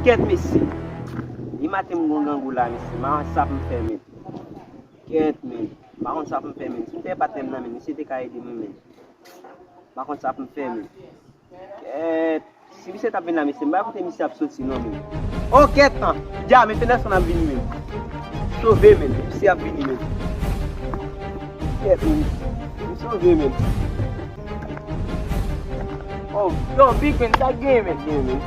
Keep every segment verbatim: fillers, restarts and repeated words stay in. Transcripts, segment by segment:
Kèt, mesye. Li maten m gon grangou la, mesye. M pa konn sa pou m fè, men. Kèt, men. M pa konn sa pou m fè, men. Si m te patnè m nan, men, misye te ka ede mwen, men. M pa konn sa pou m fè, men. Kèt. Si misye t ap vin la, mesye, m pa kote misye ap soti, non, men. O, kèt, an. Dja, men, fenèson ap vini, men. Sove, men. Misye ap vini, men. Kèt, men. M sove, men. Oh, yo, Big Man, sa k genyen, men?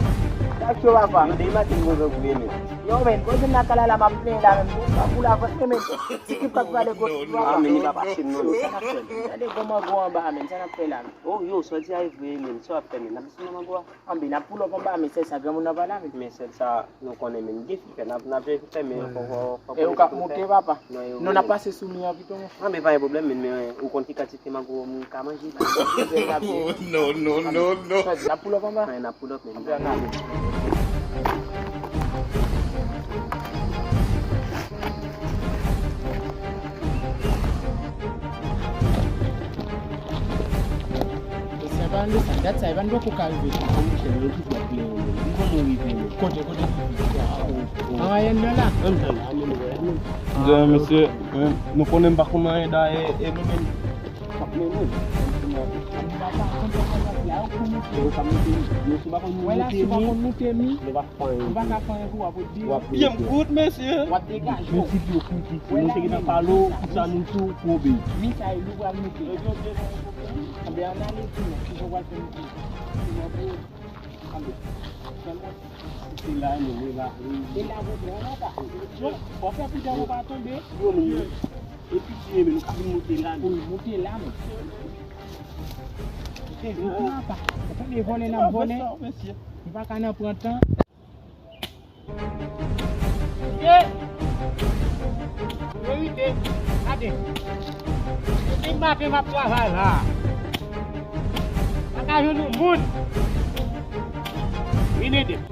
Sa k cho, papa? Yo, depi maten m gon grangou, men. Yo, men, kote m nan kay la, la, m ap plenyen la, men. Grangou la, vant mwen, men. Ti kip k ap gade kot. Ah, men, li pa pase m, non, men. Sa n ap fè, men? Gade gwo mango anba, men. Sa n ap fè la, men? Oh, yo, sa w di a e vre, men. Sa w ap fè, men? N ap desann nan mango a? Anben, n ap pull up anba, men sèl sa, granmoun nan pa la, men. Men sèl sa, nou konnen, men gen fi fè, n ap, n ap fè, men fò, fò, fò. E ou k ap moute, papa? Non, n ap pase sou mi an pito, men. Anben, pa gen pwoblèm, men, men ou konn ki kantite mango moun ka manje? Non, non, non, non. N ap pull up anba? Wi, n ap pull up, men. Anben, n ale. Mesye, pa andesann, dat sa, e pa n poko ka rive tou. Monchè, men ki plat men, men. Li konnen rive, men. Kote, kote li rive? An Wayèn nan la? Ann, ann, ann, ann, ann. Mesye, nou konnen m pa konn anyen dayè, e nou menm k ap mennen. Wè la, si w pa konn moute mi. Ou pa ka fè anyen pou w ap di. Pye m kout, mesye. W ap degaje w. Mesye, pye w kout. Wè la, men. Sa nou tou koube. Mi sa e lou pral moute. Anben, ann ale di mwen, kijan w pral fè moute. Anben, sèlman, se la, men, men la. E la, gon gran anba. Yo, w ap fè pidan pou w pa tonbe. Yo, men, e piti, men, nou ka vin moute la, men. Pou nou moute la, men. Ou konnen vòlè n ap vòlè. Nou pa ka nan pran tan. Ye! Verite, gade. Depi maten m ap travay la. Pa ka jwenn yon moun vin ede m.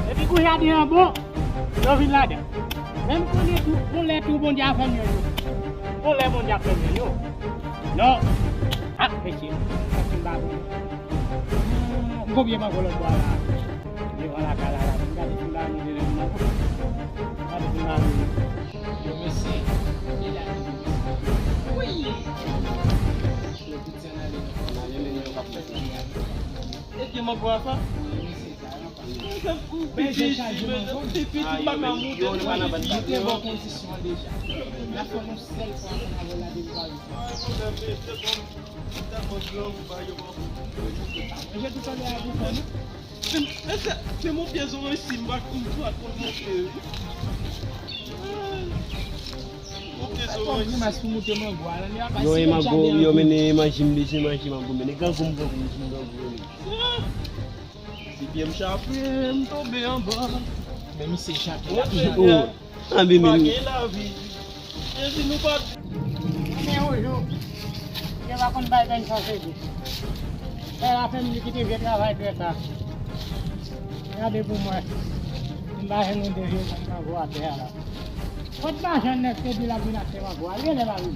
Epi kou jaden an bon, yo vin ladan. Men m konnen tou, gon lè tou Bondye ap fè m jwenn yo. Gon lè Bondye ap fè m jwenn yo. Non. Ah, mesye, sa ki m pa bon. Ah, m konbyen mango lòt bò a la. Devan lakay la, la, m gade si m pa jwenn mango. M gade si m pa jwenn. Yo, mesye, e la, mesye. Wi! Yo, piti an ale, an ale, men yo k ap fè. E gen mango a sa? Wi, mesye, sa, yo pa. Piti, piti, m pa ka moute. Yo te bon kondisyon deja. N ap fè yon sèl fwa ansanm avè w la depi pa yo. Ay, pwoblèm, mesye, bon. Manje toutalè a pou fè nou. Men, men se, men mon pye zoranj si m pa konn, m pa konn mon pye, wi. Ay, mon pye zoranj si. Yo, e mango, yo mennen manje, m bezwen manje mango, men nèg grangou m, grangou m, grangou m. Si pye m chape, m tonbe anba. Men misye chape, l ap chape. Anben, men. Pa gen lavi. Jezi, nou pa. Men yon jou, Dye pa konn bay pèn san sezi. Pè la fè m li kite vye travay trèt la. Gade pou mwen. M pa janm yon devye pou m pran gwo atè a la. Kot majan nèg te di l ap vin achte mango a? Li rele mari m.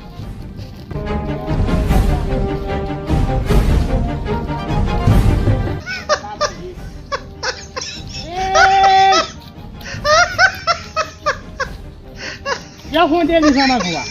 Ey! Yo fè yon deliv nan mango a.